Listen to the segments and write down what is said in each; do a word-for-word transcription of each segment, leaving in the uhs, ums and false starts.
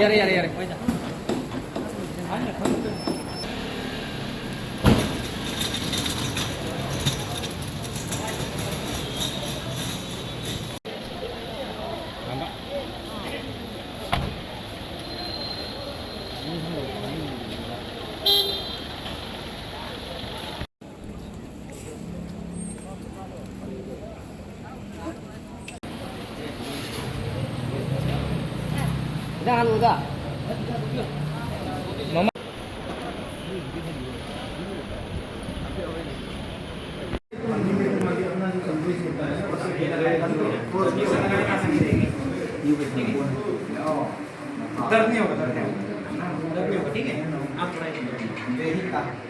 ꯌꯥꯔꯦ, ꯌꯥꯔꯦ, ꯌꯥꯔꯦ꯫ दर्द नहीं होगा, दर्द नहीं होगा, दर्द नहीं होगा, ठीक है? आप थोड़ा,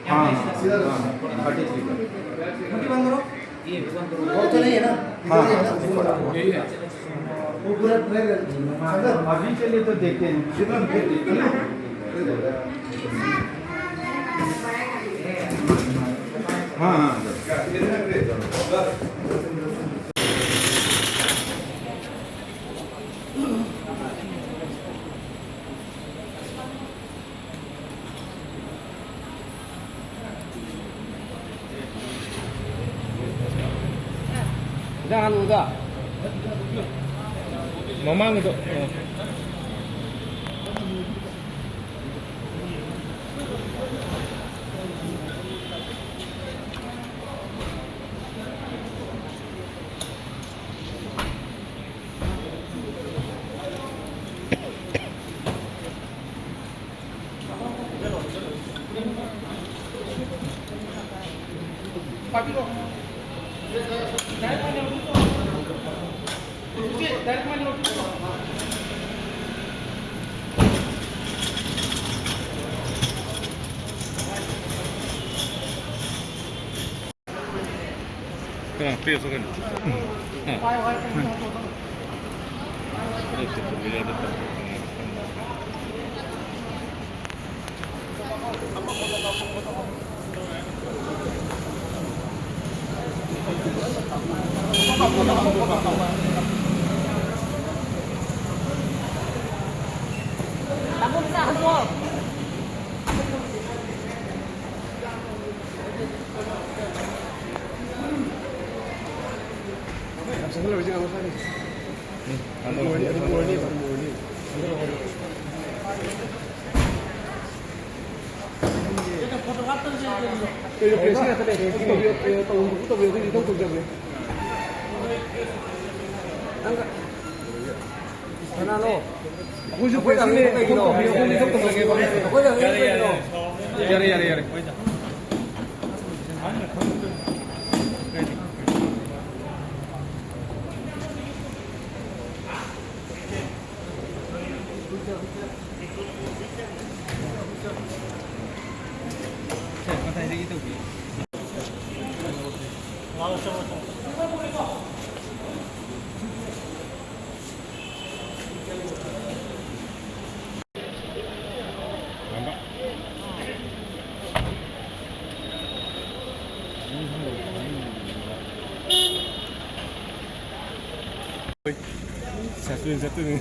हाँ, हाँ, हाँ, ठीक है। मुट्ठी बंद करो। वो तो नहीं है ना? हाँ, हाँ। वो पूरा ट्राई कर, अभी के लिए तो देखते हैं। हाँ, हाँ। ꯈꯤꯇꯪ ꯍꯜꯂꯨꯗ꯫ ꯃꯃꯥꯡꯒꯤꯗꯣ꯫ ꯑ꯫ ꯀꯅꯥ ꯄꯦꯁ ꯀꯅꯥ? ꯍꯥ? ꯑꯗꯨꯝ ꯑꯣꯏꯔꯅꯤ, ꯑꯗꯨꯝ ꯑꯣꯏꯔꯅꯤ, ꯑꯗꯨꯝ ꯑꯣꯏꯔꯅꯤ꯫ ꯀꯩꯅꯣ, ꯄ꯭ꯔꯦꯁꯀꯤ ꯉꯥꯛꯇ ꯂꯩꯔꯦ꯫ ꯇꯧꯕꯤꯌꯣ, ꯇꯧꯕꯤꯌꯣ, ꯑꯩꯈꯣꯏꯗꯤ ꯏꯊꯧ ꯇꯧꯖꯕꯅꯦ꯫ ꯅꯪ ꯀꯅꯥꯅꯣ? ꯑꯩꯈꯣꯏꯁꯨ ꯄ꯭ꯔꯦꯁꯀꯤꯅꯦ꯫ ꯏꯊꯧ ꯇꯧꯕꯤꯌꯣ, ꯑꯩꯈꯣꯏꯗꯤ ꯏꯊꯧ ꯇꯧꯖꯒꯦꯕ꯫ ꯑꯩꯈꯣꯏꯅ ꯍꯪꯉꯤꯁꯦ ꯀꯩꯒꯤꯅꯣ? ꯌꯥꯔꯦ, ꯌꯥꯔꯦ, ꯌꯥꯔꯦ꯫ ꯆꯠꯇꯣꯏꯅꯤ, ꯆꯠꯇꯣꯏꯅꯤ꯫